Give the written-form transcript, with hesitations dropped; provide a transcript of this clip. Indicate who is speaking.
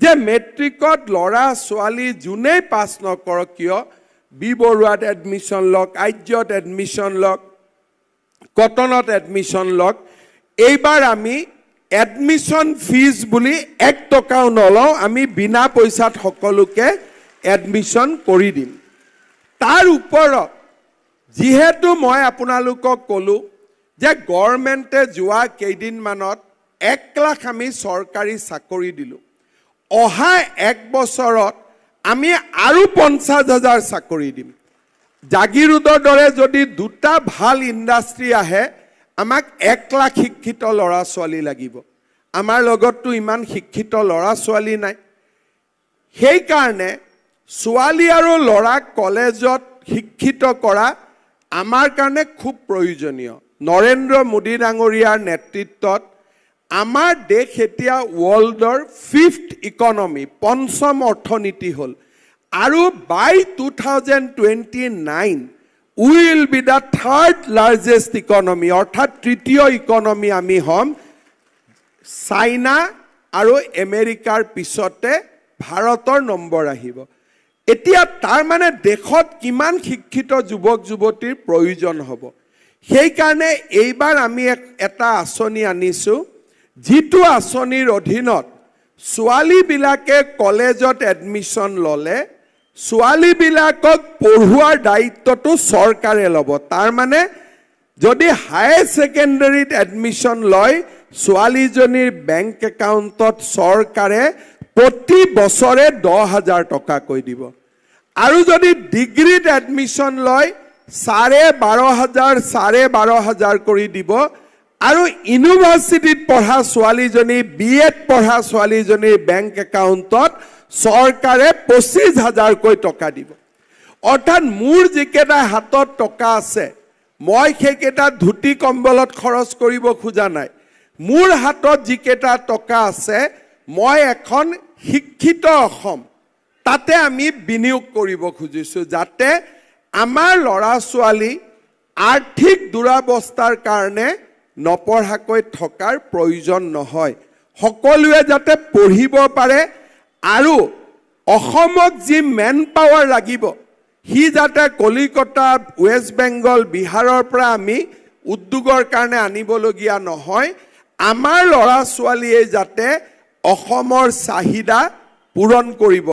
Speaker 1: যে মেট্ৰিকত ল'ৰা ছোৱালী যোনেই পাছ নকৰক কিয়, বি বৰুৱাত এডমিশ্যন লওক, আৰ্যত এডমিশ্যন লওক, কটনত এডমিশ্যন লওক, এইবাৰ আমি এডমিশ্যন ফিজ বুলি 1 টকাও নলওঁ, আমি বিনা পইচাত সকলোকে এডমিশ্যন কৰি দিম। তাৰ ওপৰত যিহেতু মই আপোনালোকক ক'লোঁ যে গভৰ্ণমেণ্টে যোৱা কেইদিনমানত 1 লাখ আমি চৰকাৰী চাকৰি দিলোঁ, অহা 1 বছৰত আমি আৰু 50,000 চাকৰি দিম। জাগিৰোডৰ দৰে যদি দুটা ভাল ইণ্ডাষ্ট্ৰী আহে, আমাক 1 লাখ শিক্ষিত ল'ৰা ছোৱালী লাগিব। আমাৰ লগততো ইমান শিক্ষিত ল'ৰা ছোৱালী নাই। সেইকাৰণে ছোৱালী আৰু ল'ৰাক কলেজত শিক্ষিত কৰা আমাৰ কাৰণে খুব প্ৰয়োজনীয়। নৰেন্দ্ৰ মোদী ডাঙৰীয়াৰ নেতৃত্বত আমাৰ দেশ এতিয়া ৱৰ্ল্ডৰ 5th economy, পঞ্চম অৰ্থনীতি হ'ল, আৰু by 2029 will be the 3rd largest economy, অৰ্থাৎ তৃতীয় ইকনমি আমি হ'ম। চাইনা আৰু আমেৰিকাৰ পিছতে ভাৰতৰ নম্বৰ আহিব। এতিয়া তাৰ মানে দেশত কিমান শিক্ষিত যুৱক যুৱতীৰ প্ৰয়োজন হ'ব। সেইকাৰণে এইবাৰ আমি এটা আঁচনি আনিছোঁ, যিটো আঁচনিৰ অধীনত ছোৱালীবিলাকে কলেজত এডমিশ্যন ল'লে ছোৱালীবিলাকক পঢ়োৱাৰ দায়িত্বটো চৰকাৰে ল'ব। তাৰ মানে যদি হায়াৰ ছেকেণ্ডেৰীত এডমিশ্যন লয়, ছোৱালীজনীৰ বেংক একাউণ্টত চৰকাৰে প্ৰতি বছৰে 10,000 টকাকৈ দিব, আৰু যদি ডিগ্ৰীত এডমিশ্যন লয় 12,500 12,500 কৰি দিব, আৰু ইউনিভাৰ্চিটিত পঢ়া ছোৱালীজনী, বি এড পঢ়া ছোৱালীজনীৰ বেংক একাউণ্টত চৰকাৰে 25,000কৈ টকা দিব। অৰ্থাৎ মোৰ যিকেইটা হাতত টকা আছে, মই সেইকেইটা ধুতি কম্বলত খৰচ কৰিব খোজা নাই। মোৰ হাতত যিকেইটা টকা আছে, মই এখন শিক্ষিত অসম তাতে আমি বিনিয়োগ কৰিব খুজিছোঁ, যাতে আমাৰ ল'ৰা ছোৱালী আৰ্থিক দুৰাৱস্থাৰ কাৰণে নপঢ়াকৈ থকাৰ প্ৰয়োজন নহয়, সকলোৱে যাতে পঢ়িব পাৰে, আৰু অসমক যি মেন পাৱাৰ লাগিব সি যাতে কলিকতা, ৱেষ্ট বেংগল, বিহাৰৰ পৰা আমি উদ্যোগৰ কাৰণে আনিবলগীয়া নহয়, আমাৰ ল'ৰা ছোৱালীয়ে যাতে অসমৰ চাহিদা পূৰণ কৰিব।